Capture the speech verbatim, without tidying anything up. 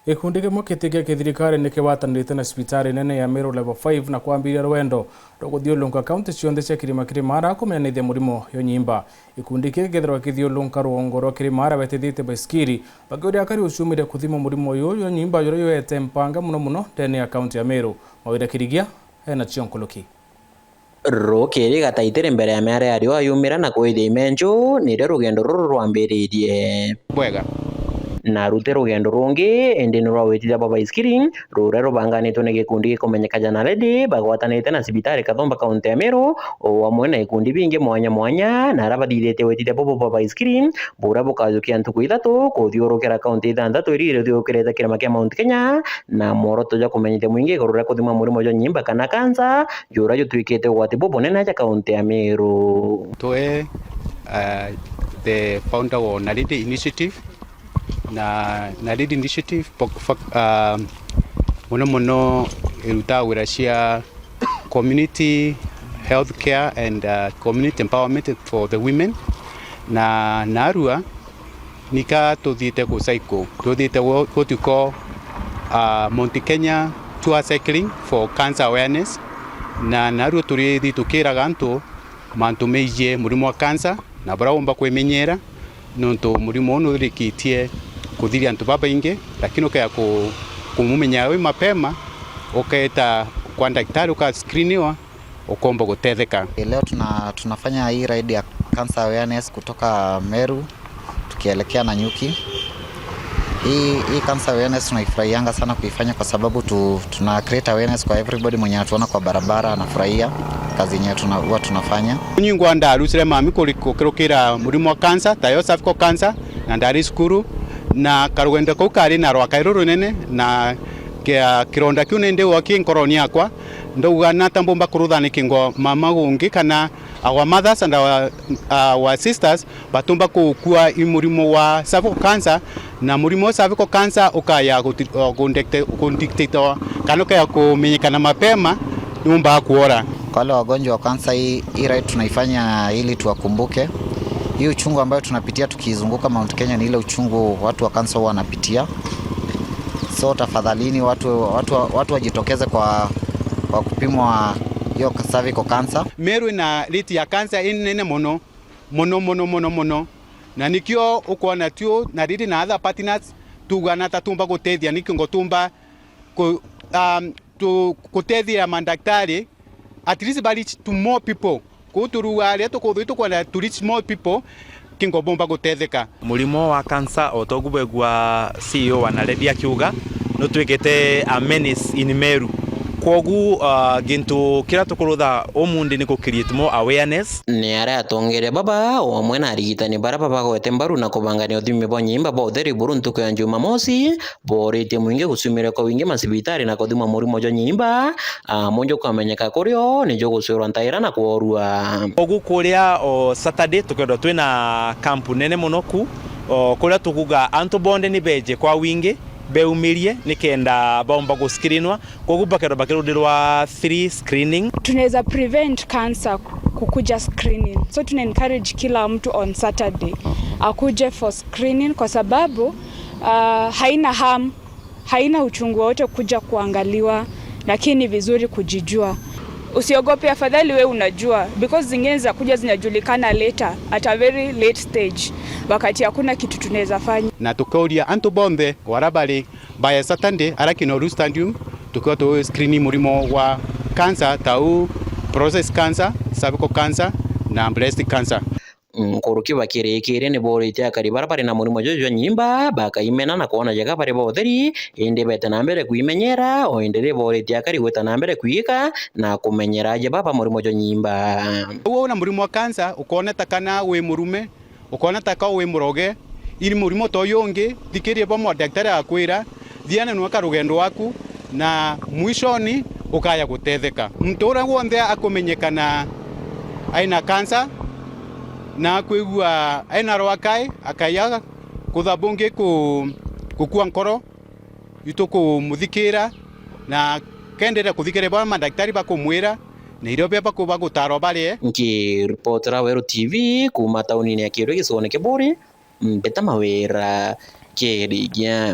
Gikundi kimwe kiti kia kithirikari ni kigwatanirite na cibitari nene ya Meru Level five na kwambiria rwendo rwa kuthiurunka kaunti cionthe cia Kirima Kirimara kumenyanithia murimo yo nyimba. Gikundi kii kethirwa kithiurunka rugongo rwa Kirimara betithite baisikiri bakiuria akari uciumire kuthima murimo uyu yo nyimba juria jwete mpanga muno muno ndene ya kaunti ya Meru. Mawira Kirigia ena cio nkuluki. Rukiri gataitiri mbere ya miario ya riua yumira na kwithia imenju, nirio rugendo ruru rwambiririe. Bwega. Na ruti rugendo rungi, indi ni rwa witithia bwa baisikiri, ruria rubanganitwe ni gikundi gikumenyeka ja Naledi, bagwatanite na cibitari Kathumba, kaunti ya Meru, o amwe na ikundi bingi mwanya mwanya, na aria bathithitie witithia bubu bwa baisikiri, buria bukajukia ntuku ithatu kuthiurukira kaunti ithanthatu iria iruthiurukirite kirima kia Mount Kenya, na mworoto jwa kumenyithia mwingi iguru ria kuthima murimo jwa nyimba kana kansa, juria jutwikite ugwati bubunene ja kaunti ya Meru. Twe, uh, the founder wa Naledi Initiative, na Naledi Initiative fo-, fo-, uh, muno muno irutaga wira cia community health care and, uh, community empowerment for the women. Na narua nika tuthiite ku cycle, tuthiite wo-, what you call, uh, Mount Kenya tour cycling for cancer awareness. Na narua turithi tukiraga antu mantu megie murimo wa cancer na buria umba kwimenyera, nontu murimo uu nurikitie kuthiria antu babaingi, lakini ukea ku-, kumumenya wi mapema, ukeeta kwa ndagitari, uka screeniwa, ukomba gutetheka. Leo tuna-, tunafanya hii ride ya cancer awareness kutoka Meru tukielekea Nanyuki. Hii, hii cancer awareness tunaifurahianga sana kuifanya kwa sababu tu-, tuna create awareness kwa everybody mwenye anatuona kwa barabara, anafurahia kazi yenye tuna-, huwa tunafanya. Nyingwa ndarusire mami kuri-, kukirukira murimo wa cancer, tayo cervical cancer, na ndari cukuru, na karugendo kau kari na rwakai rurunene, na kia-, kironda kiu ni ndiwa ki nkoroni yakwa, ndauga nata mbumba kurutha nikingo mama gungi kana our mothers and our, our sisters batumba kukua i murimo wa cervical cancer, na murimo wa cervical cancer ukaya guti-, uh, kundikte-, kundictate kana ukaya kumenyekana mapema, niumbaga kuora. Kwa wale wagonjwa wa kansa, hii, hii ride tunaifanya ili tuwakumbuke. Hii uchungu ambayo tunapitia tukizunguka Mount Kenya ni ile uchungu watu wa kansa huwa wanapitia. So tafadhalini, watu, watu, watu wajitokeze kwa, kwa kupimwa hiyo cervical cancer. Meru ina rate ya cancer inene mono, mono, mono, mono, mono. Na nikio ukwona tu Naledi na other partners tugana ta tumba gutethia, nikio ngo tumba ku-, um, tu-, gutethia mandaktari, at least ba reach to more people. Kuu turuga riria tukuthwi tukwenda to reach more people, kingo bomba gutetheka. Murimo wa cancer, o togu bwegua C E O wa Naledi akiuga, nutwikite a menace in Meru. Kwogu, uh, gintu kiria tukurutha umundi ni ku create more awareness. Ni aria atongeria baba, o amwe na arigitani baria babagwete mbaru na kubangania uthimi bwa nyimba bwa utheri buru ntuku ya Jumamosi, booritie mwingi guciumira kwa wingi macibitari na kuthimwa murimo jwa nyimba, amwe jukamenyeka kurio nijo gucurwa ntaira na kworua. Kogu kuria o Saturday tukeethirwa twina camp nene mono ku, o kuria tukuuga antu bonthe ni beeje kwa wingi, beumirie nikenda baumba guscreenwa. Kogu bakeethirwa bakirundirwa free screening. Tunaweza prevent cancer kukuja screening. So tuna encourage kila mtu on Saturday akuje for screening kwa sababu, uh, haina harm, haina uchungu wowote kuja kuangaliwa, lakini ni vizuri kujijua. Usiogope, afadhali we unajua, because zingine zinakuja zinajulikana later, at a very late stage, wakati hakuna kitu tunaweza fanya. Na tukauria antu bonthe wara bari by Saturday, ara Kinoru Stadium, tukiwa tu screen murimo wa cancer, ta u prostate cancer, cervical cancer, na breast cancer. Nkuruki bakirikiria ni booritie akari baria bari na murimo juju jwa nyimba bakaimena na kwona jega bari ba utheri, indi beete na mbere kwimenyera, o indi ni booritie akari gwita na mbere kwiika na kumenyera aja baba murimo jwa nyimba. Uu una murimo wa cancer, ukoona ta kana wi murume, ukoona ta ka wi muroge, iri murimo ta uyu ungi, thikiria bwa madaktari akwira, thiana nwaka rugendo rwaku, na mwishoni ukaya gutetheka. Muntu uria wonthe akumenyekana aina cancer, na akwigua aina rwakai, akaya kutha bungi ku-, gukua nkoro, itukumuthikira, na kenderea kuthikiria bwa madaktari bakumwira, na irio bia baku-, bagutara barie. Nkiripotera Weru T V kuuma taunini ya Kirwe gicigoone kia Buuri, Mbita Mawira, Kirigia.